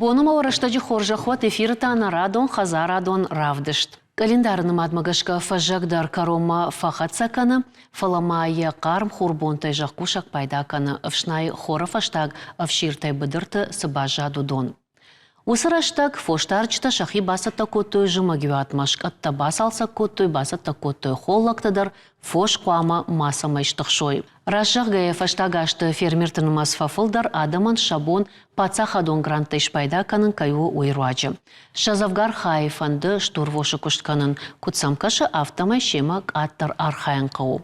Боны ма рӕстӕджы хорзӕх уӕд эфиры та нӕ радон хӕдзарадон равдыст. Къӕлиндары нымадмӕ гӕсгӕ фӕззӕг дӕр кӕронмӕ фӕхӕццӕ кӕны, фӕлӕ ма йӕ хъарм хурбонтӕй зӕхкусӕг пайда кӕны ӕфснайы хоры фӕстаг ӕфсиртӕй быдырты цы баззад, уыдон. Уыцы рӕстӕг фосдарджытӕ сӕхи бацӕттӕ кодтой зымӕгиуатмӕ, скъӕттӕ бацалцӕг кодтой, бацӕттӕ кодтой холлӕгтӕ дӕр, фос хъуамӕ мацӕмӕй стыхсой. Раст зӕгъгӕйӕ, фӕстаг азты фермерты нымӕц фӕфылдӕр, адӕмӕн сӕ бон паддзахадон гранттӕй спайда кӕнын кӕй у, уый руаджы. Сӕ дзӕвгар хайы фӕнды стурвосы куыст кӕнын, куыд сӕм кӕсы, афтӕмӕй семӕ къаддӕр архайын хъӕуы.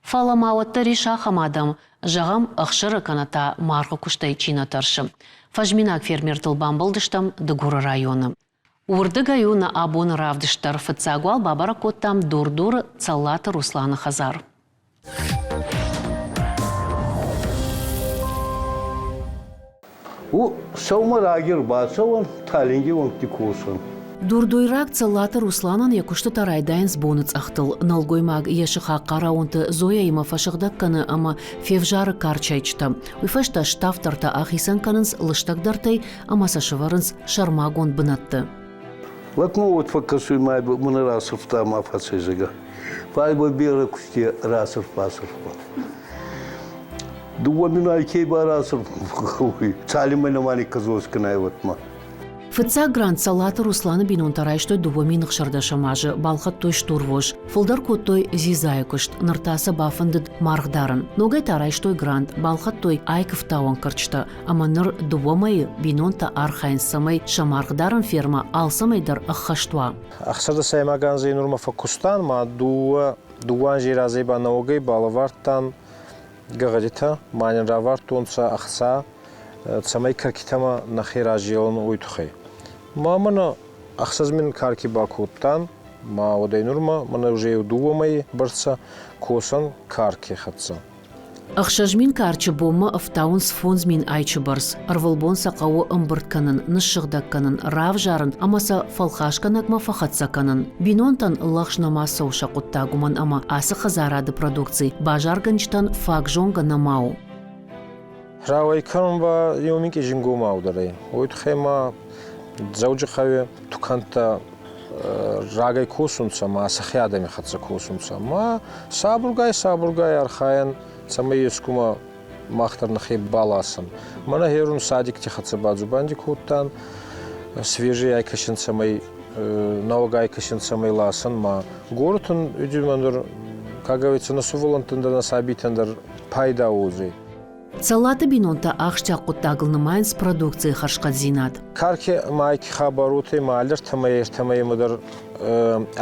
Фӕлӕ ма уӕддӕр ис ахӕм адӕм, зӕгъӕм, ӕхсыры кӕнӕ та маргъы куыстӕй чи нӕ тӕрсы. Фӕзминаг фермертыл бамбӕлдыстӕм Дыгуры районы. Уырдыгӕй у нӕ абоны равдыст дӕр. Фыццаг уал бабӕрӕг кодтам Дур-Дуры Цӕллаты Русланы хӕдзар. У сӕумӕ раги рбацӕуӕн, талинги уӕнгти косӕн. Дурдуйраг Цӕллаты Русланӕн йӕ куыстытӕ райдайынц боныцъӕхтыл. Нӕлгоймаг йӕ сыхаг хъараунты Зояимӕ фӕсыгъдӕг кӕны ӕмӕ февзары карчайчытӕ. Уый фӕстӕ ставддӕртӕ ахицӕн кӕнынц лыстӕгдӕртӕй ӕмӕ сӕ сӕвӕрынц сӕрмагонд бынӕтты. Лӕг ма уӕд фӕкӕсуй ма мӕнӕ расырфта ма фӕцӕй, зӕгъгӕ. Фал берӕ кусти расырф-басырф. Дууӕ минӕй ке ба расырф, цалинмӕ нӕма никкӕдзос кӕнай, уӕдмӕ. Фыццаг грант Салаты Русланы бинонтӕ райстой 2016 азы, балхӕдтой стурвос, фылдӕр кодтой дзидзайы куыст, ныр та сӕ бафӕндыд маргъ дарын. Ногӕй та райстой грант, балхӕдтой айкыфтауӕн кӕрчытӕ ӕмӕ ныр дыууӕ мӕйы бинонтӕ архайынц, цӕмӕй сӕ маргъдарӕн фермӕ алцӕмӕй дӕр ӕххӕст уа. Ӕхсӕрдӕсӕймаг анзей нурмӕ фӕккустан ма дууӕ дууӕ анзей разӕй ба нӕуӕгӕй балӕвардтан гӕгъӕдитӕ, ма нин равардтонцӕ ӕхца, цӕмӕй кӕркитӕмӕ нӕхе разелӕн, уой туххӕй. Ма мӕнӕ 6000 карки бакодтан, ма уӕдӕй нурмӕ мӕнӕ уже еу дууӕ мӕйи бӕрцӕ косӕн карки хӕццӕ. 6000 карчы бонмӕ ӕфтауынц 5000 айчы бӕрц. Ӕрвылбон сӕ хъӕуы ӕмбырд кӕнын, ныссыгъдӕг кӕнын, равзарын ӕмӕ сӕ фӕлхасгӕнӕгмӕ фӕхӕццӕ кӕнын. Бинонтӕн лӕгъз нӕма цӕуы сӕ хъуыддаг, уымӕн ӕмӕ ацы хӕдзарады продукци базаргӕнджытӕн фаг зонгӕ нӕма у. Рауӕй кӕнун ба еу минкъий зингомаудӕр ӕй. Уой туххӕй ма Дзӕуджыхъӕуи тукӕнттӕ рагӕй косунцӕ ма сӕхе адӕми хӕццӕ косунцӕ. Ма сабургай-сабургай архайӕн, цӕмӕй ескумӕ мах дӕр нӕхе баласӕн. Мӕнӕ херун садикти хӕццӕ бадзубанди кодтан, свежий айкӕсӕн цӕмӕй нӕуӕг айкӕсӕн цӕмӕй ласӕн ма горӕтӕн дӕр, как говорится, на сувӕллӕнттӕн дӕр, на сабийтӕн дӕр пайда уодзӕй. Цӕллаты бинонтӕ ахсджиаг хъуыддагыл нымайынц продукцийы хӕрзхъӕддзинад. Карки майки хабарутӕй ма алӕртӕмӕ ӕртӕмӕ дӕр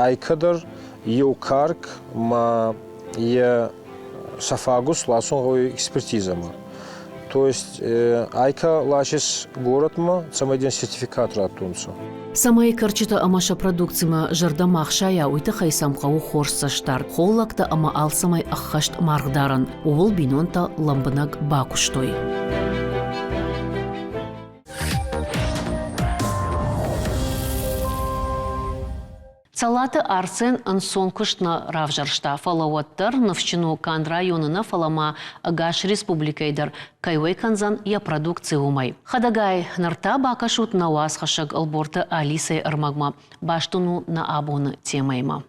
айкӕ дӕр еу карк ма йӕ сафагус ласун гъӕуй экспертизӕмӕ. То есть айкӕ ласис городмӕ, цӕмӕй дин сертификат раттунцӕ. Цӕмӕй кӕрчытӕ ӕмӕ сӕ продукцимӕ зӕрдӕ ма хсайа, уый тыххӕй сӕм хъӕуы хорз цӕстдард, холлӕгтӕ ӕмӕ алцӕмӕй ӕххӕст маргъдарӕн. Ууыл бинонтӕ лӕмбынӕг бакуыстой. Цӕллаты Арсен ӕнцон куыст нӕ равзӕрста, фӕлӕ уӕддӕр ныфсджын у канд районы нӕ, фӕлӕ ма ӕгас республикӕйы дӕр кӕй уӕй кӕндзӕн йӕ продукци, уымӕй. Хӕдӕгай, ныр та бакӕсут нӕ уацхӕссӕг Ӕлборты Алисӕйы ӕрмӕгмӕ. Баст ын у нӕ абоны темӕимӕ.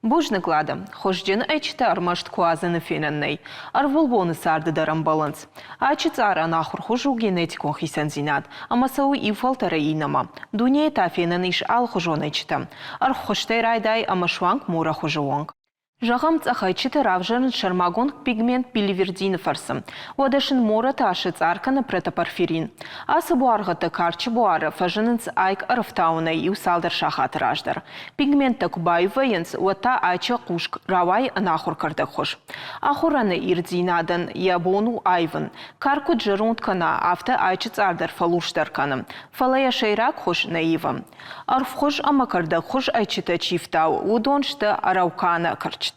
Бузныг, Лада. Хуызджын ӕйчытӕ ӕрмӕст куадзӕны фенӕн нӕй. Ӕрвылбоны царды дӕр ӕмбӕлынц. Айчы цъар ӕнахуыр хуыз у генетикон хицӕндзинад ӕмӕ цӕуы иу фӕлтӕрӕй иннӕмӕ. Дунейы та фенӕн ис алыхуызон ӕйчытӕ. Ӕрвхуызтӕй райдай ӕмӕ суанг морӕ хуызы онг. Зӕгъӕм, цъӕх ӕйчытӕ равзӕрынц сӕрмагонд пигмент биливердины фӕрцы. Уӕдӕ сын морӕ тасы цъар кӕны протопорфирин. Ацы буаргъӕдтӕ карчы буары фӕзынынц айк ӕрыфтауынӕй иу цалдӕр сахаты раздӕр. Пигменттӕ куы баиу вӕййынц, уӕд та айчы хъуск рауайы ӕнахуыр кӕрдӕгхуыз. Ахорӕны ирддзинадӕн йӕ бон у аивын. Карк куыд зӕронд кӕна, афтӕ айчы цъар дӕр фӕлурсдӕр кӕны. Фӕлӕ йӕ сӕйраг хуыз нӕ ивы. Ӕрвхуыз ӕмӕ кӕрдӕгхуыз ӕйчытӕ чи фтауы, уыдон сты арауканы кӕрчытӕ.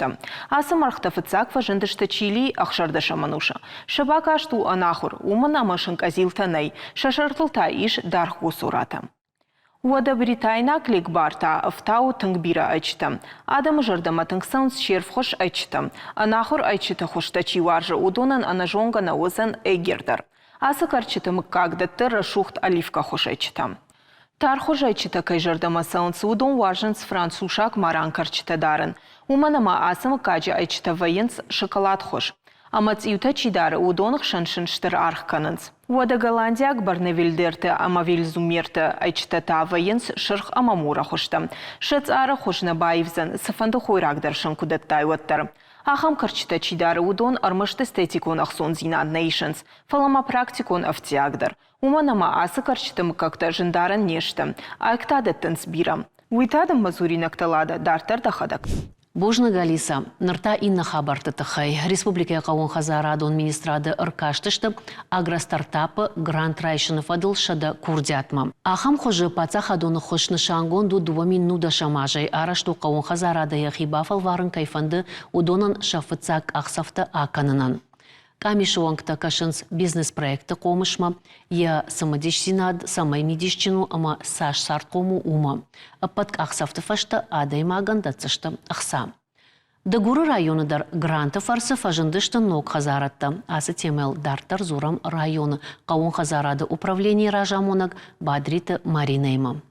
Ацы мӕргътӕ фыццаг фӕзындысты Чилийы ӕхсӕрдӕсӕм ӕнусы. Сӕ бакаст у ӕнахуыр, уымӕн ӕмӕ сын къӕдзилтӕ нӕй, сӕ сӕртыл та ис даргъ гоцоратӕ. Уӕдӕ бритайнаг легбар та ӕфтауы тынг бирӕ ӕйчытӕ. Адӕмы зӕрдӕмӕ тынг цӕуынц се рвхуыз ӕйчытӕ. Ӕнахуыр ӕйчыты хуызтӕ чи уарзы, уыдонӕн ӕнӕзонгӕ нӕ уыдзӕн Эгер дӕр. Ацы кӕрчыты мыггаг дӕтты рӕсугъд оливкӕхуыз ӕйчытӕ. Тархуыз ӕйчытӕ кӕй зӕрдӕмӕ цӕуынц, уыдон уарзынц францусаг марӕн кӕрчытӕ дарын, уымӕн ӕмӕ ацы мыггаджы ӕйчытӕ вӕййынц шоколадхуыз. Ӕмӕ цъиутӕ чи дары, уыдоны хсӕн сын стыр аргъ кӕнынц. Уӕдӕ голландиаг барневельдерты ӕмӕ вильзумерты ӕйчытӕ та вӕййынц сырх ӕмӕ морӕ хуызтӕ. Сӕ цъары хуыз нӕ баивдзӕн, цыфӕнды хойраг дӕр сын куы дӕттай, уӕддӕр. Ахӕм кӕрчытӕ чи дары, уыдон ӕрмӕст эстетикон ӕхцондзинад нӕ исынц, фӕлӕ ма практикон ӕфтиаг дӕр. Уымӕн ӕмӕ ацы кӕрчыты мыггӕгтӕ зындарӕн не сты, айк та дӕттынц бирӕ. Уый та дын мӕ дзуринӕгтӕ, Лада, дарддӕр дӕхӕдӕг. Бузныг, Алиса. Ныр та иннӕ хабӕртты тыххӕй. Республикӕйы хъӕууонхӕдзарадон министрады ӕркастысты агростартапы грант райсыны фӕдыл 100 курдиатмӕ. Ахӕм хуызы паддзахадон ӕххуыс нысангонд у 2019 азӕй арӕзт у хъӕууон хӕдзарады йӕхи бафӕлварын кӕй фӕнды, уыдонӕн сӕ фыццаг къахдзӕфтӕ акӕнынӕн. Къамисы уӕнгтӕ кӕсынц бизнес-проекты хъомысмӕ, йӕ цымыдисдзинад цӕмӕй мидисджын у ӕмӕ цас цардхъом у, уымӕ. Ӕппӕт къахдзӕфты фӕстӕ адӕймагӕн дӕтдзысты ӕхца. Дыгуры районы дӕр гранты фӕрцы фӕзындысты ног хӕдзарадтӕ. Ацы темӕйыл дарддӕр дзурӕм районы хъӕууон хӕдзарады управленийы разамонӕг Бадриты Маринӕимӕ.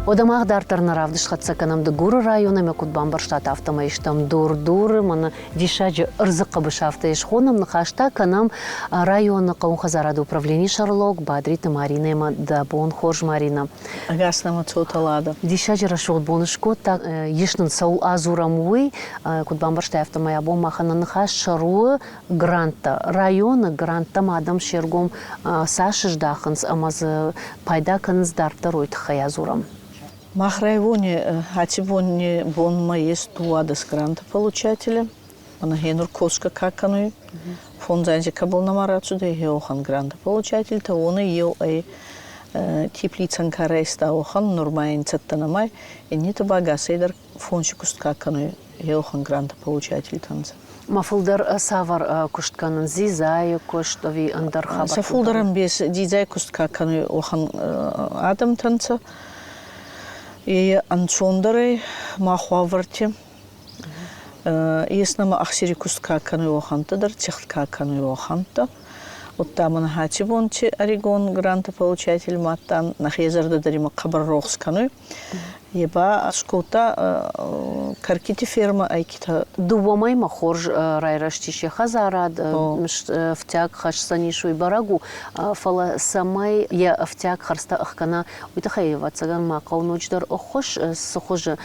Уӕдӕ мах дарддӕр нӕ равдыст хӕццӕ кӕнӕм Дыгуры район ӕмӕ куыд бамбӕрстат, афтӕмӕй стӕм Дур-Дуры, мӕнӕ диссаджы ӕрдзы хъӕбысы афтӕ схонӕм, ныхас та кӕнӕм районы хъӕууонхӕдзарады управленийы сӕргълӕууӕг Бадриты Маринӕимӕ. Дӕ бон хорз, Маринӕ. Ӕгас нӕмӕ цоталада. Диссаджы рӕсугъд бон скодта. Ис нын цӕуыл адзурӕм, уый. Куыд бамбӕрстай, афтӕмӕй абон махӕн нӕ ныхас сӕр у гранттӕ. Районы гранттӕм адӕм се ргом цас здахынц ӕмӕ дзы пайда кӕнынц дарддӕр, уый тыххӕй адзурӕм. Мах райони аци бони бонмӕ ес 12 грантополучателя. Мана гьенур косгӕ ка кӕнуй, фондз анзи кӕбӕл нӕма рацудӕй, гье уӕхӕн грантополучательтӕ, уонӕй еу ӕй теплицӕн ка райста, уӕхӕн, нурма ин цӕттӕ нӕма, иннетӕ ба ӕгасӕйдӕр фонси куст ка кӕнуй, гье уӕхӕн грантополучательтӕ нцӕ. Ма фулдӕр цавӕр куст кӕнун? Дзидзайы куыст ӕви ӕндӕр хабӕрттӕ? Сӕ фулдӕр ӕмбес дзидзай куст ка кӕнуй, уӕхӕн адӕмтӕ нцӕ. Е ӕнцондӕр ӕй мах уавӕрти. Ес нӕмӕ ӕхсири куст ка кӕнуй, уӕхӕнттӕ дӕр, цихт ка кӕнуй, уӕхӕнттӕ. Удта мӕн хӕци бонти ӕригон грантополучатель ма адтан, нӕхе зӕрдӕ дӕр имӕ хъӕбӕр рохс кӕнуй. Е ба скодта кӕркити фермӕ ӕйкитӕ. Дыууӕ мӕймӕ хорз райрӕзтис йӕ хӕдзарад, ӕфтиаг хӕсдзӕнис, уый бӕрӕг у, фӕлӕ цӕмӕй йӕ ӕфтиаг хӕрдзтӕ ӕхгӕна, уый тыххӕй, ӕвӕццӕгӕн, ма хъӕуы ноджыдӕр ӕххуыс, цы хуызы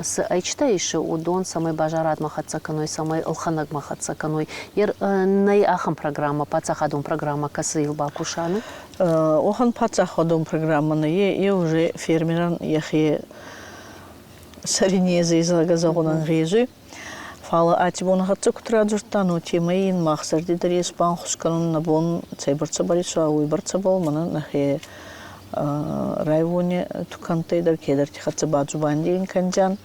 цы ӕйчытӕ исы, уыдон цӕмӕй базарадмӕ хӕццӕ кӕной, цӕмӕй ӕлхӕнӕгмӕ хӕццӕ кӕной. Нӕй ахӕм программӕ, паддзахадон программӕ, кӕцыйыл бакуса, ну? Уӕхӕн паддзахадон программӕ нӕ е уже фермерӕн йӕхе сӕринезӕй зӕгъгӕ зӕгъун ӕнгъезуй. Фал аци бон хӕццӕ куд радзурдтан, уотемӕй ин мах зӕрди дӕр ес банхус кӕнун нӕ бон цӕйбӕрцӕбӕл исуа, уойбӕрцӕбӕл мӕнӕ нӕхе райони тукӕнттӕй дӕр кедӕрти хӕццӕ бадзубанди ин кӕндзиан.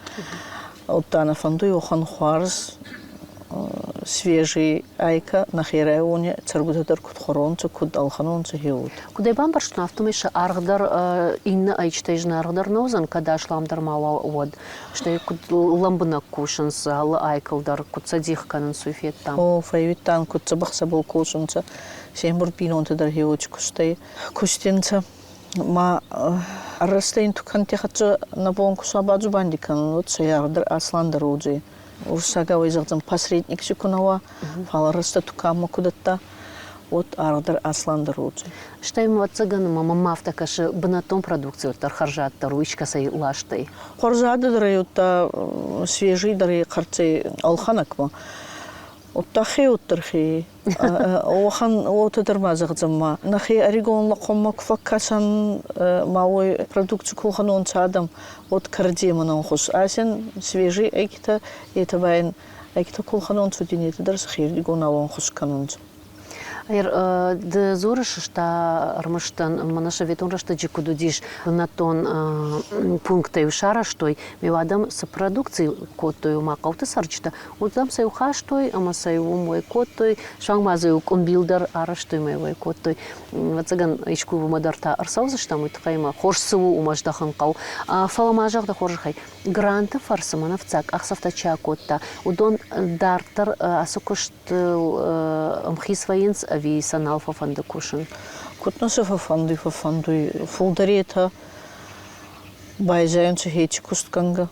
Удта нӕ фӕндуй уӕхӕн хуарз свежий айкӕ нӕхе райони цӕргутӕ дӕр куд хуӕронцӕ, куд ӕлхӕнонцӕ, гье уотӕ. Куд ӕй бамбӕрстон, афтӕмӕй сӕ аргъ дӕр иннӕ ӕйчытӕй зынаргъдӕр нӕ уыдзӕн, кӕд асламдӕр ма уа, уӕд. Стӕй куыд лӕмбынӕг кусынц алы айкыл дӕр, куыд сӕ дих кӕнынц, уый федтам. О, фӕууидтан, куд дзӕбӕх цӕбӕл косунцӕ. Се мбурд бийнонтӕ дӕр гье кустӕй кустинцӕ. Ма ӕррӕстӕ ин тукӕнти хӕццӕ нӕ бон ку бадзубанди кӕнун, уӕд сӕ дӕр асландӕр уодзӕй. Уруссагау ӕй зӕгъдзӕн посредник си ку нӕ уа, фал ӕррӕстӕ туканмӕ ку дӕтта, уӕд аргъ дӕр асландӕр уодзӕй. Стӕй, ӕвӕццӕгӕн, мӕмӕ афтӕ кӕсы, бынӕттон продукци уӕддӕр хӕрзаддӕр у искӕцӕй ластӕй. Хӕрзаддӕр ӕй удта свежий дӕр ӕй хъӕрццӕй ӕлхӕнӕгмӕ. Удта хеуттӕр хе. Уӕхӕн уотӕ дӕр ма зӕгъдзӕн ма. Нӕхе ӕригон лӕхъуӕнмӕ ку фӕккӕсӕн ма уой продукци ку ӕлхӕнонцӕ адӕм, уӕд кӕрӕдземӕн ӕнхус. Асен свежий ӕйкитӕ, етӕ ба ин ӕйкитӕ ку ӕлхӕнонцӕ, уӕд ин етӕ дӕр сӕхердигонау ӕнхус кӕнунцӕ. Ды дзурыс та ӕрмӕстӕн мӕнӕ советон рӕстӕджы куыд уыдис, бынӕттон пункттӕ-иу сарӕзтой, ме адӕм цы продукци кодтой, уымӕ хъӕуты цӕрджытӕ, уырдӕм сӕ-иу хастой ӕмӕ сӕ-иу уым уӕй кодтой, суанг ма дзы-иу къуымбил дӕр арӕзтой ӕмӕ уӕй кодтой. Ӕвӕццӕгӕн, искуы уымӕ дӕр та ӕрцӕудзыстӕм, уый тыххӕй ӕмӕ хорз цы у, уымӕ здӕхын хъӕуы. Фӕлӕ ма зӕгъ дӕ хорзӕхӕй, гранты фӕрцы мӕнӕ фыццаг къахдзӕфтӕ чи акодта, уыдон дарддӕр ацы куыстыл ӕмхиц вӕййынц ӕви сӕ нал фӕфӕнды кусын? Куыд нӕ сӕ фӕфӕнды, фӕфӕнды. Фулдӕретӕ байзайунцӕ хеци кустгӕнгӕ.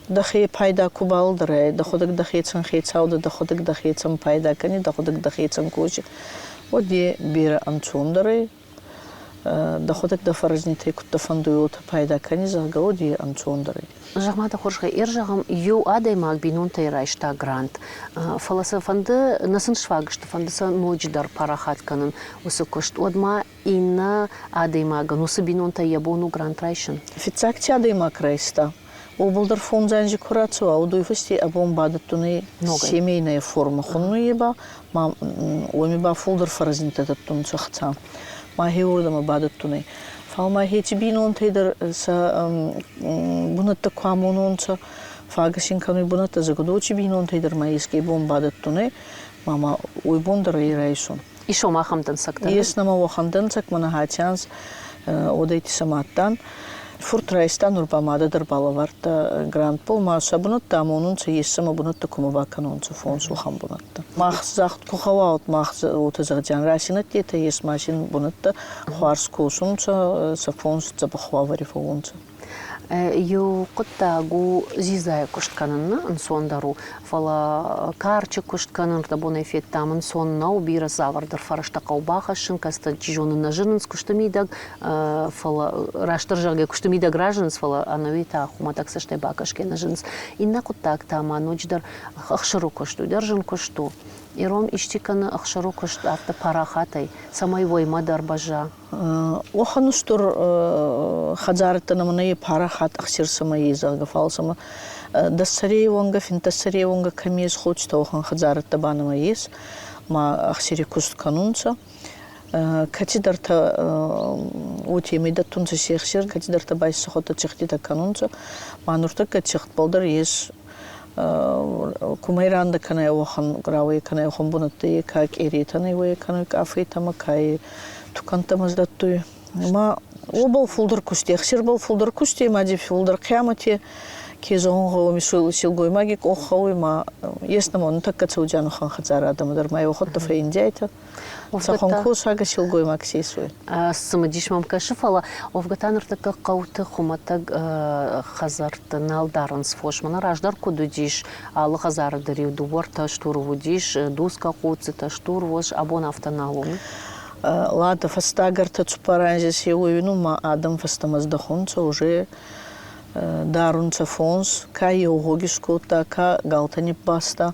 Дӕхе пайда ку балдӕрай, дӕхуӕдӕг дӕхецӕн хецау дӕ, дӕхуӕдӕг дӕхецӕн пайда кӕни, дӕхуӕдӕг дӕхецӕн коси, уӕд е берӕ ӕнцондӕр ӕй. Дӕхуӕдӕг дӕ фӕрӕзнитӕй куд дӕ фӕндуй, уотӕ пайда кӕни, зӕгъгӕ, уӕд е ӕнцондӕр ӕй. Зӕгъ-ма дӕ хорзӕхӕй, ӕр зӕгъӕм, иу адӕймаг бинонтӕй райста грант, фӕлӕ сӕ фӕнды, нӕ сын сфаг сты, фӕнды сӕ ноджыдӕр парахат кӕнын уыцы куыст, уӕд ма иннӕ адӕймагӕн, уыцы бинонтӕй йӕ бон у грант райсын? Фиццаг ци адӕймаг райста, уобӕл дӕр фондз анзи ку рацӕуа, уӕд уой фӕсте ӕ бон бадӕттунӕй семейная форма хуннуй е ба, ма уоми ба фулдӕр фӕрӕзнитӕ дӕттунцӕ хца. Ма хеуордӕмӕ бадӕттунӕй. Фал ма хеци бийнонтӕй дӕр сӕ бунӕттӕ ку амононцӕ, фагӕ син кӕнуй бунӕттӕ, зӕгъгӕ, бийнонтӕй дӕр ма еске бон бадӕттунӕй, ма ма уой бон дӕр ӕй райсун. Исом ахӕм дӕнцӕгтӕ? Ес нӕмӕ уӕхӕн дӕнцӕг, мӕнӕ хатианз одайти самадтан. Фурт райста, нур ба мадӕ дӕр балӕвардта грантбол, ма сӕ бунӕттӕ амонунцӕ, ес сӕмӕ бунӕттӕ кумӕ бакӕнонцӕ, фонс уӕхӕн бунӕттӕ. Мах загъд ку гъӕуа, мах уотӕ зӕгъдзиан, расинӕдтетӕ ес ма син бунӕттӕ хуарз косунцӕ, сӕ фонс дзӕбӕх уавӕри фӕуунцӕ. Иу хъуыддаг у дзидзайы куыст кӕнын нӕ ӕнцондӕр у, фӕлӕ карчы куыст кӕнын рдӕбонӕй федтам ӕнцон нӕу, бирӕ цавӕрдӕр фӕрӕзтӕ хъӕуы бахӕссын, кӕцытӕ чи зоны нӕ зынынц куысты мидӕг, фӕлӕ растдӕр зӕгъгӕ куысты мидӕг разынынц, фӕлӕ ӕнӕуи та хуымӕтӕг цӕстӕй бакӕсгӕ нӕ зынынц. Иннӕ хъуыддаг та ма ноджыдӕр ӕхсыры куыст, уый дӕр зын куыст у. Ирон исчи кӕны ӕхсыры куыст афтӕ парахатӕй, цӕмӕй уӕймӕ дӕр бӕзза. Уӕхӕн устур хӕдзарӕдтӕ нӕмӕ нӕййе парахат ӕхсир цӕмӕй ес, зӕгъгӕ, фал сӕмӕ дӕссӕрей уӕнгӕ, финддӕссӕрей уӕнгӕ кӕми ес ходзтӕ, уӕхӕн хӕдзарӕдтӕ ба нӕмӕ ес, ма ӕхсири куст кӕнунцӕ. Кӕцидӕртӕ уотемӕй дӕттунцӕ се хсир, кӕцидӕртӕ ба исӕхуӕдтӕ цихтитӕ кӕнунцӕ. Ма нуртӕккӕ цихтбӕл дӕр ес кумӕй рандӕ кӕнай уӕхӕн рауӕй кӕнай уӕхӕн бунӕттӕ е ка къеретӕ нӕ уӕй кӕнуй къафетӕмӕ, ка тукӕнттӕмӕ дӕттуй. Ма уобӕл фулдӕр кусти, ӕхсирбӕл фулдӕр кусти, ма ди фулдӕр хъиамӕти ке зӕгъун гъӕуй, силгоймаги къох гъӕуй, ма ес нӕмӕ нутӕккӕ цӕудзиан уӕхӕн хӕдзарӕдӕмӕ дӕр, ма еухатт фӕййиндиайтӕ. Цӕхуӕн косагӕ силгоймаг сесуй? Цымыдис мӕм кӕсы, фӕлӕ уӕвгӕ та ныртӕккӕ хъӕуты хуымӕтӕг хӕдзӕртты нал дарынц фос. Мӕнӕ раздӕр куыд уыдис, алы хӕдзары дӕр-иу дыууӕ-ӕртӕ стуры уыдис, дуцгӕ хъуццытӕ, стурвос, абон афтӕ нал у. Ладно, фӕстаг ӕртӕ цуппар анзи се уинун, ма адӕм фӕстӕмӕ здӕхунцӕ, уже дарунцӕ фонс, ка еу гъог искодта, ка галтӕ ниббаста.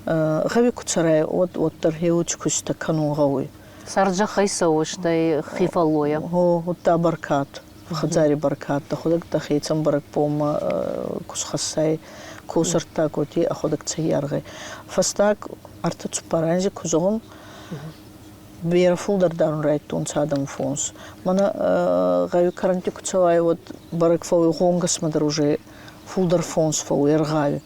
Гъӕуи ку цӕрай, уӕд уӕддӕр хеуци куститӕ кӕнун гъӕуй. Цард зӕххӕй цӕуы, стӕй хи фӕллойӕ. Гъо, удта бӕркад, хӕдзари бӕркад, дӕхуӕдӕг дӕхецӕн бӕрӕгбонмӕ ку схӕссай, косӕрттаг уоти ӕхуӕдӕг цӕййаргъй. Фӕстаг ӕртӕ цуппар анзи ку зӕгъун, берӕ фулдӕр дарун райдтонцӕ адӕм фонс. Мӕнӕ гъӕуи кӕрӕнтти ку цӕуай, уӕд бӕрӕг фӕууй гъонгӕсмӕ дӕр уже фулдӕр фонс фӕууй ӕргъӕуи.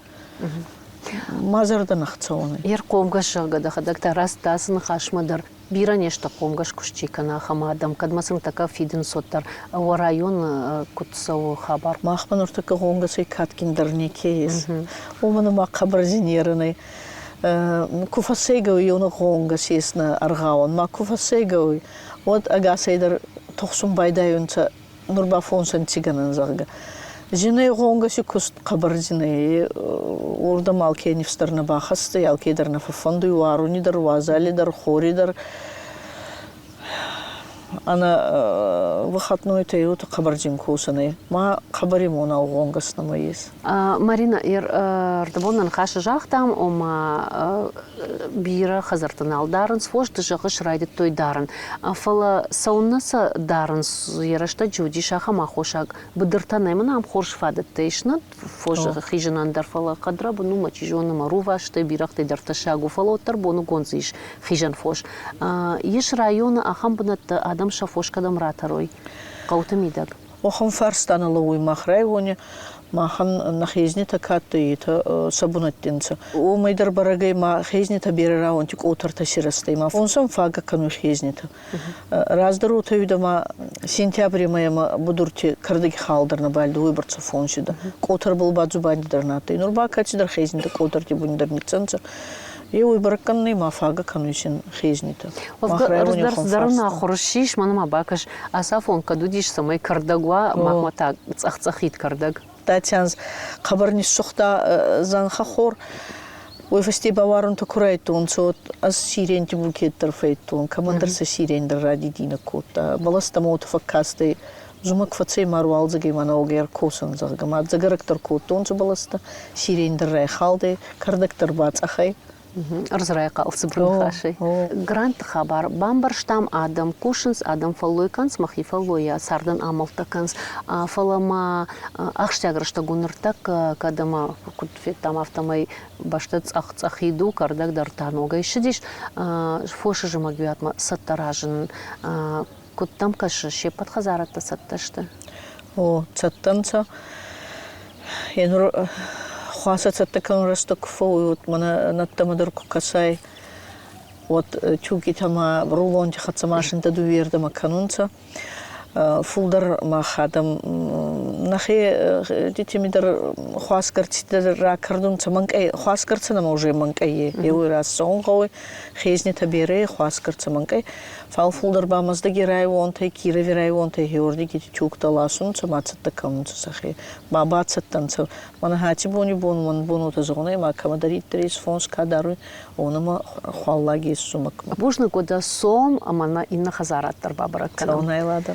Мӕ зӕрдӕ нӕхцӕуӕн ӕй. Йе рхъомгӕс, зӕгъгӕ, дӕхӕдӕг та раст дӕ ацы ныхасмӕ дӕр бирӕ не сты хъомгӕс куыст чи кӕны, ахӕм адӕм. Кӕд ма сын тӕккӕ фидынц, уӕддӕр уӕ районы куыд цӕуы хабар? Махмӕ нуртӕккӕ гъонгӕсӕй кадгиндӕр неке ес. Уомӕн ӕма хъӕбӕр зин ӕй. Ку фӕссӕйгӕ уй еунӕг гъонгӕс ес нӕ ӕргъауӕн, ма ку фӕссӕйгӕ уй, уӕд ӕгасӕйдӕр тухсун байдайунцӕ нур ба фонсӕн ци гӕнӕн, зӕгъгӕ. Зинӕй гъонгӕси куст хъӕбӕр зинӕй. Уордӕм алке нифс дӕр нӕ бахӕсдзӕй, алке дӕр нӕ фӕффӕндуй уаруни дӕр, уазали дӕр, хори дӕр. Ӕнӕ выходной-тӕ еуты хъӕбӕрджин косӕнӕй, ма хъӕбӕр имонау гъонгӕс нӕмӕ ес. Марина, ӕрдӕбон нӕ ныхасы загътам, ома бирӕ хӕдзӕртты нал дарынц фос, ды зӕгъыс, райдыдтой дарын. Фӕлӕ цӕуылнӕ сӕ дарынц, йӕ рӕстӕджы уыдис ахӕм аххосаг, быдыртӕ нӕм ам хорз фадӕттӕ ис, нӕ фос хизынӕн дӕр, фӕлӕ хъӕдрӕбын у, мӕ чи зоны, мӕ рувӕстӕй, бирӕгътӕй дӕр тӕссаг у, фӕлӕ уӕддӕр боныгон дзы ис хизӕн фос. Ис районы ахӕм бынӕттӕ, адӕм сӕ фос кӕдӕм ратӕрой хъӕуты мидӕг? Уӕхӕн фарста нӕ лӕууй мах райони, махӕн нӕ хезнитӕ ка адтӕй, етӕ сӕ бунӕтти нцӕ. Уомӕй дӕр бӕрӕг ӕй, ма хезнитӕ берӕ рауӕнти къотӕртӕ сирӕзтӕй, ма фонсӕн фагӕ кӕнуй хезнитӕ. Раздӕр уотӕ уидӕ ма сентябри мӕйӕмӕ будурти кӕрдӕги хал дӕр нӕбал уойбӕрцӕ фонсидӕ. Къотӕрбӕл ба дзубанди дӕр нӕ адтӕй. Нур ба кӕцидӕр хезнитӕ къотӕрти буни дӕр ниццӕнцӕ. Е уой бӕрӕг кӕнуй ма фагӕ кӕнуй син хезнитӕ. Раздӕр ахуыр ссис, мӕнӕ ма бакӕс, ацафон кӕд уыдис, цӕмӕй кӕрдӕг уа, махмӕ та цъӕх-цъӕхид кӕрдӕг. Татьянз хъӕбӕр ниссугъта зӕнхӕ хор. Уой фӕсте ба уарунтӕ ку райдтонцӕ, уӕд ӕз сиренти букет дӕр фӕйдтон, кӕмӕндӕр сӕ сирен дӕр радидинӕг кодта. Бӕлӕстӕмӕ уотӕ фӕккастӕй, зумӕг фӕцӕй ма руалдзӕгӕй ма нӕуӕгӕй ӕркосӕн, зӕгъгӕ, ма дзӕгӕрӕг дӕр кодтонцӕ бӕлӕстӕ, сирен дӕр райхалдӕй, кӕрдӕг дӕр бацъӕх ӕй. Ӕрдз райхъал цыбыр ныхасӕй. Грантты хабар бамбӕрстам, адӕм кусынц, адӕм фӕллой кӕнынц, мӕхи фӕллойӕ цардӕн амӕлттӕ кӕнынц. Фӕлӕ ма ахсджиаг рӕстӕг у ныртӕккӕ, кӕд ӕмӕ куыд федтам, афтӕмӕй бӕстӕ цъӕх-цъӕхид у, кӕрдӕг дӕр та ногӕй ссыдис. Фосы зымӕгиуатмӕ цӕттӕ разынын. Куыд дӕм кӕсы, се ппӕт хӕдзарӕдтӕ цӕттӕ сты? О, цӕттӕ нцӕ. Е нур хуасӕ цӕттӕ кӕнун рӕстӕг ку фӕууй, уӕд мӕнӕ нӕдтӕмӕ дӕр ку кӕсай, уӕд тюкитӕ рулонти хӕццӕ машинтӕ дууердӕмӕ кӕнунцӕ. Фулдӕр мах адӕм нӕхе детеми дӕр хуасгӕрцитӕ дӕр ракӕрдунцӕ мӕнкъӕй, хуасгӕрцӕ нӕмӕ уже мӕнкъӕй еуей рацӕун гъӕуй, хезнитӕ берӕ, хуасгӕрцӕ мӕнкъӕй. Фал фулдӕр ба Мӕздӕги районтӕй, Кирови районтӕй хеуордигити тюгтӕ ласунцӕ ма цӕттӕ кӕнунцӕ сӕхе. Ма бацӕттӕ нцӕ. Мӕнӕ аци бони бон мӕн бон уотӕ зӕгъун ма кӕмӕдӕриддӕр ес фонс ка даруй, уонӕмӕ хуаллаг ес зумӕгмӕ. Бузныг уӕдӕ сом ӕмӕ нӕ иннӕ хӕдзарад дӕр бабӕрӕг кӕнӕм. Цӕунӕй ладӕ.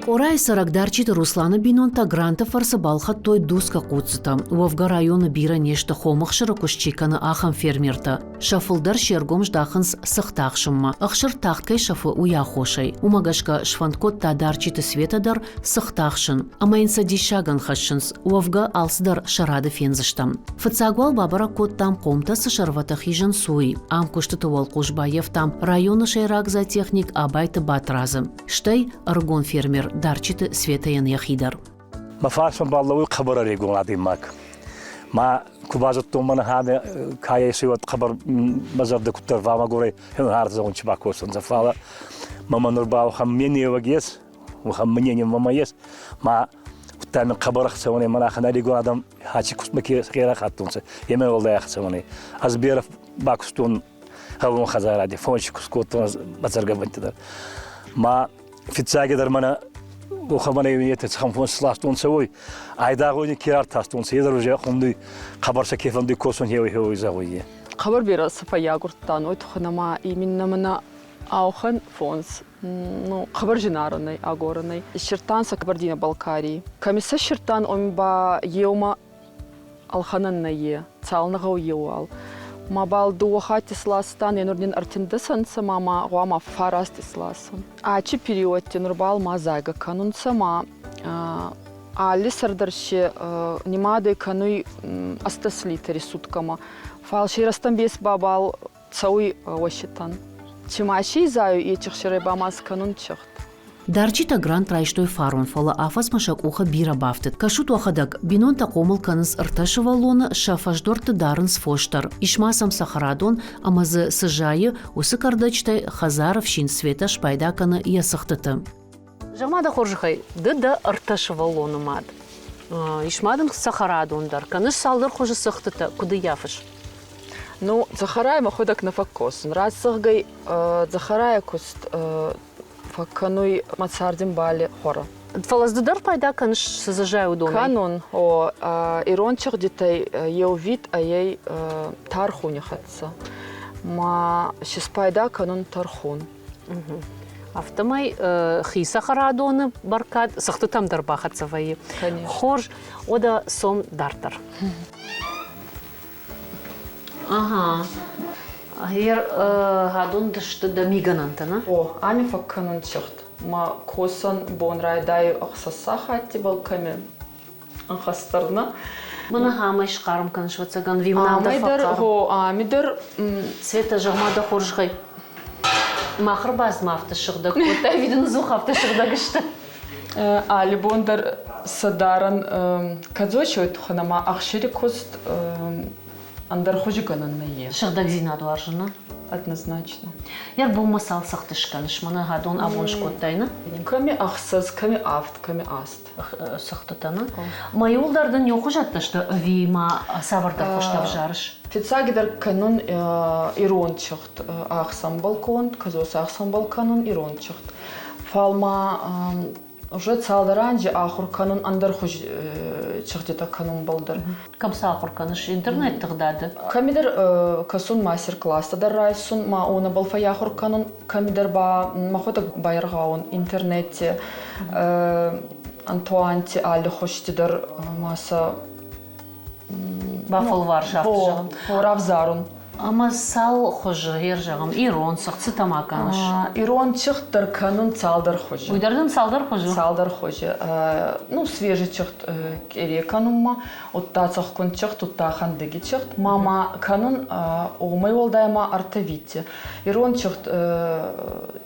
Къорайы цӕрӕг Дарчиты Русланы бинонтӕ гранты фӕрцы балхӕдтой дуцгӕ хъуццытӕ. Уӕвгӕ районы бирӕ не сты хомы ӕхсыры куыст чи кӕны, ахӕм фермертӕ. Сӕ фылдӕр се ргом здахынц цыхт ахсынмӕ. Ӕхсыр тагъд кӕй сӕфы, уый аххосӕй. Уымӕ гӕсгӕ сфӕнд кодта Дарчиты Светӕ дӕр цыхт ахсын. Ӕмӕ йын сӕ диссагӕн хӕссынц. Уӕвгӕ алцыдӕр сӕ рады фендзыстӕм. Фыццаг уал бабӕрӕг кодтам, хъомтӕ цы сӕрвӕтӕ хизынц, уый. Ам куыстыты уӕлхъус баййӕфтам районы сӕйраг зоотехник Абайты Батрадзы. Стӕй ӕрыгон фермер Дарчиты Светӕйӕн йӕхи дӕр. Мӕ фарсмӕ баллӕуй хъӕбӕр ӕригон адӕймаг. Ма ку базудтон мӕнӕ хаме кайӕй уӕд хъӕбӕр мӕ зӕрдӕ куддӕр вамагорӕй хӕнхард зӕгъун чи бакосунцӕ, фалӕ мӕмӕ нур ба уӕхӕн менеуӕг ес, уӕхӕн мнение мӕмӕ ес, ма удта мин хъӕбӕр ӕхцӕуӕн ӕй, мӕнӕ ахӕн ӕригон адӕм хачи кустмӕ ке рахаттонцӕ, еме уӕлдай ӕхцӕуӕн ӕй. Ӕз берӕ бакустон гъӕууон хӕдзаради, фонси куст кодтон бацӕргӕ бӕнтти дӕр. Ма фиццагидӕр мӕнӕ уохӕмӕн етӕ цӕхӕн фонс ластонцӕ, уой айдагъ ке ӕртастонцӕ, е дӕр уже хундуй хъӕбӕр сӕ ке фӕндуй косун хеуй-хеуй зӕгъуй. Хъӕбӕр берӕ сӕ фӕййагурдтан, уой туххӕн ӕма именно мӕнӕ аухӕн фонс ну, хъӕбӕр зинарӕнӕй агорӕнӕй. Иссирдтан сӕ Кабардино-Балкарий. Кӕми сӕ ссирдтан, уоми ба еумӕ ӕлхӕнӕн нӕййе, цалнӕ гъӕуй еуал. Мабал дууӕ хатти сластан, е нур нин ӕртиндӕс ӕнцӕ ма ма гъуама фараст исласӕн. Ачи периодти нурбал ма зайгӕ кӕнунцӕ ма алли сӕрдӕр си нимадӕй кӕнуй ӕстдӕс литри суткӕмӕ. Фал си рӕстӕмбес ба бал цӕуй уӕситӕн. Чи ма си зайуй, ечи хсирӕй ба ма скӕнун чихт. Дарджытӕ грант райстой фарон, фӕлӕ афӕдзмӕ сӕ къухы бирӕ бафтыд. Кӕсут уӕхӕдӕг, бинонтӕ хъомыл кӕнынц ӕртӕ сывӕллоны, сӕ фӕсдуӕртты дарынц фос дӕр. Ис ма сӕм цӕхӕрадон ӕмӕ дзы цы зайы, уыцы кӕрдӕджытӕй хӕдзары фсин Светӕ спайда кӕны йӕ цыхтыты. Зӕгъ-ма дӕ хорзӕхӕй, ды дӕ ӕртӕ сывӕллоны мад. Ис ма дын цӕхӕрадон дӕр, кӕныс цалдӕр хуызы цыхтытӕ, куыд ӕййафыс? Ну, дзӕхӕрайы мӕхуӕдӕг нӕ фӕккосун. Раст зӕгъгӕй, дзӕхӕрайы куст фӕккӕнуй мӕ цардимбали хуӕрӕ. Фӕлӕ ды дӕр пайда кӕныс цы дзы зайы уыдонӕй? Кӕнун, о, ирон чыгъдитӕй еу вид ӕй тархуни хӕццӕ. Ма си спайда кӕнун тархун. Афтӕмӕй хи цӕхӕрадоны бӕркад цыхтытӕм дӕр бахӕццӕ вӕййы. Хорз, уӕдӕ цом дарддӕр. Ага. Гъер адон сты дӕ мигӕнӕнтӕ, нӕ? О, ами фӕккӕнун цигъд. Ма косӕн бон райдайы ӕхсӕз сахаттибӕл кӕми ӕнхӕстдӕр нӕ. Мӕнӕ амӕй схъарм кӕныс, ӕвӕццӕгӕн, вимнам дӕр Амӕй дӕр, фӕхъарм. гъо, ами дӕр Света, зӕгъ-ма дӕ хорзӕхӕй, мах ӕрбацыдмӕ афтӕ сыгъдӕг кодтай, ӕви дын ӕдзух афтӕ сыгъдӕг сты? Али бон дӕр сӕ дарӕн кӕдзосой туххӕн ӕма ӕхсири куст ӕндӕр хузи гӕнӕн нӕййес. Сыгъдӕгдзинад уарзын, нӕ? Однозначно. Йӕ бонмӕ цал цыхты скӕныс, мӕнӕ адон абон скодтай, нӕ? Кӕми ӕхсӕз, кӕми авд, кӕми аст. Цыхтытӕ, нӕ? Ма иуылдӕр дын иухуызӕттӕ сты ӕви ма цавӕрдӕр хуызтӕ ӕвзарыс? Фиццагидӕр кӕнун ирон чыгъд ӕхсӕнбал конд, кӕдзос ӕхсӕнбал кӕнун ирон чыгъд. Фал ма уже цалдӕр анзи ахур кӕнун ӕндӕр хуз чыгъдитӕ кӕнунбӕл дӕр. Кӕм сӕ ахур кӕныс? Интернет тыгъдады? Кӕмидӕр кӕсун мастер-класстӕ дӕр райсун, ма уонӕбӕл фӕййахур кӕнун, кӕмидӕр ба мӕхуӕдӕг байаргъаун интернетти, Антуанти аллихузти дӕр ма сӕ Бафӕлвар зӕгъын. Равзарун. Ӕмӕ цал хуызы, гъер зӕгъӕм, ирон цыхт, цытӕ ма кӕныс? Ирон цыхт дӕр кӕнун цалдӕр хуызы. Уый дӕр дын цалдӕр хуызы? Цалдӕр хуызы. Ну, свежий цыхт къере кӕнунмӕ, удта цӕхгун цыхт, удта хӕндыги цыхт. Ма ма кӕнун уомӕй уӕлдай ма ӕртӕ видти. Ирон цыхт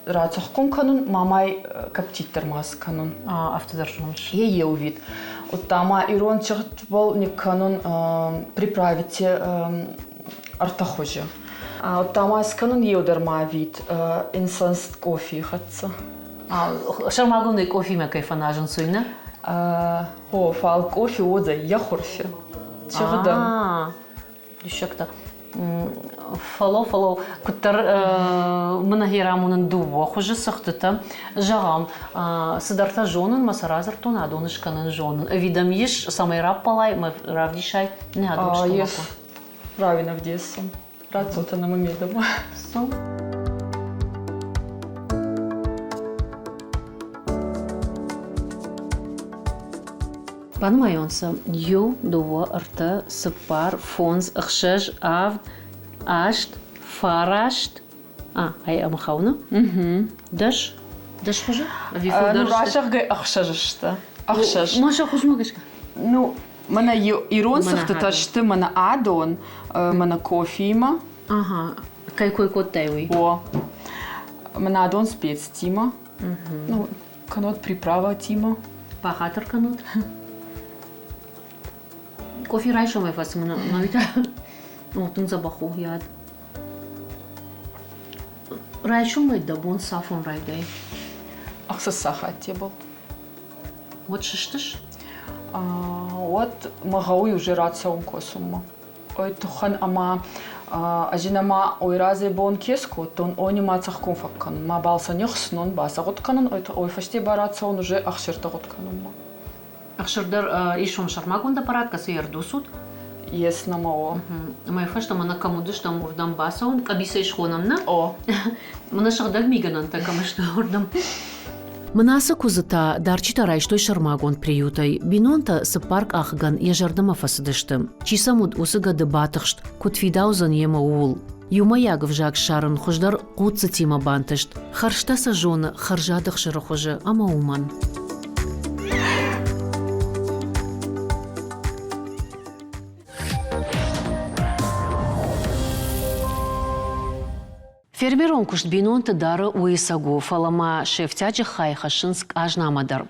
рацӕхгун кӕнун, ма май кӕптит дӕр ма скӕнун. Афтӕ дӕр зоныс? Е еу вид. Удта ма ирон цыхтбӕл никкӕнун приправити ӕртӕ хузи. Удта ма скӕнун еу дӕр ма вид инсенст кофе хӕццӕ. Сӕрмагондӕй кофемӕ кӕй фӕназынц, уый нӕ? Хо, фал кофе уодзӕй йӕ хурфи. Цигъдӕн. Диссӕгтӕ. Фӕлӕу, фӕлӕу, куыддӕр мын ӕхерамонын дыууӕ хуызы цыхтытӕ. Зӕгъӕм, цыдӕртӕ зонын мӕ сӕ радзырдтон, адон скӕнын зонын. Ӕви дӕм ис, цӕмӕй раппӕлай, мӕ равдисай? Не, адон сты Ес. Правильно вдессон. Рацота на мамедома. Сон. Банымайон сӕ: иу, дыууӕ, ӕртӕ, цыппар, фондз, ӕхсӕз, авд, аст, фараст. А, ай ӕмӕ хауны? Дӕс? Дӕс хуызы? Ӕви фылдӕр Ну, разӕгъгӕ ӕхсӕз сты. Ӕхсӕз. Ма сӕ хуызмӕ гӕсгӕ? Ну, мӕнӕ ирон цыхтытӕ сты мӕнӕ адон, мӕнӕ кофеимӕ. Ага, кӕй кой кодтай, уый? О. Мӕнӕ адон спецтимӕ. Ну, кӕнот приправатимӕ. Бахатыр кӕнут. Кофе райсомӕй фӕцымын мӕ О, тынг дзӕбӕх у йӕ ад. Райсомӕй дӕ бон цафон райдай? Ӕхсӕз сахатте был. Уӕд сыстыс? Уӕд мӕ гъӕуй уже рацӕун косунмӕ. Ой туххӕн ӕма ӕзинӕ ой разӕй бон ке скодтон, они ма цӕхгун фӕккӕнун. Ма бал сӕ не хснун, ба сӕ гъуд кӕнун, ой фӕсте ба рацӕун уже ӕхсиртӕ гъуд кӕнунмӕ. Ӕхсыр дӕр исон сӕрмагонд аппарат, кӕцы ӕрдусут? Ес нӕмӕ о. Мӕ фӕстӕмӕ нӕ кӕм уыдыстӕм, уырдӕм бацӕуын, къӕбицӕй схонӕм, нӕ? О. Мӕнӕ сыгъдӕг мигӕнӕнтӕ кӕм сты, уырдӕм. Мынасы куыдзы та дарчитӕ райстой сӕрмагонд приютӕй. Бинонтӕ цыппар къахыгӕн йӕ зӕрдӕмӕ фӕцыдысты. Чи сӕм уыд, уыцы гӕды батыхст, куыд фидаудзӕн йемӕ, ууыл. Иумӕйаг ӕвзаг ссарын хуыздӕр хъуццытимӕ бантыст. Хӕрзтӕ сӕ зоны хӕрзад ӕхсыры хуызы ӕмӕ уымӕн. Фермерон куыст бинонты дары уыйсӕг у, фӕлӕ ма се фтиаджы хай хӕссынц къазнамӕ дӕр.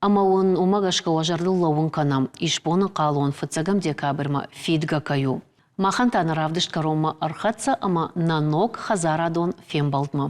Ӕмӕ уын уымӕ гӕсгӕ уӕ зӕрдыл лӕууын кӕнӕм, исбоны хъалон фыццӕгӕм декабрмӕ фидгӕ кӕй у. Махӕн та нӕ равдыст кӕронмӕ ӕрхӕццӕ ӕмӕ нӕ ног хӕдзарадон фембӕлдмӕ.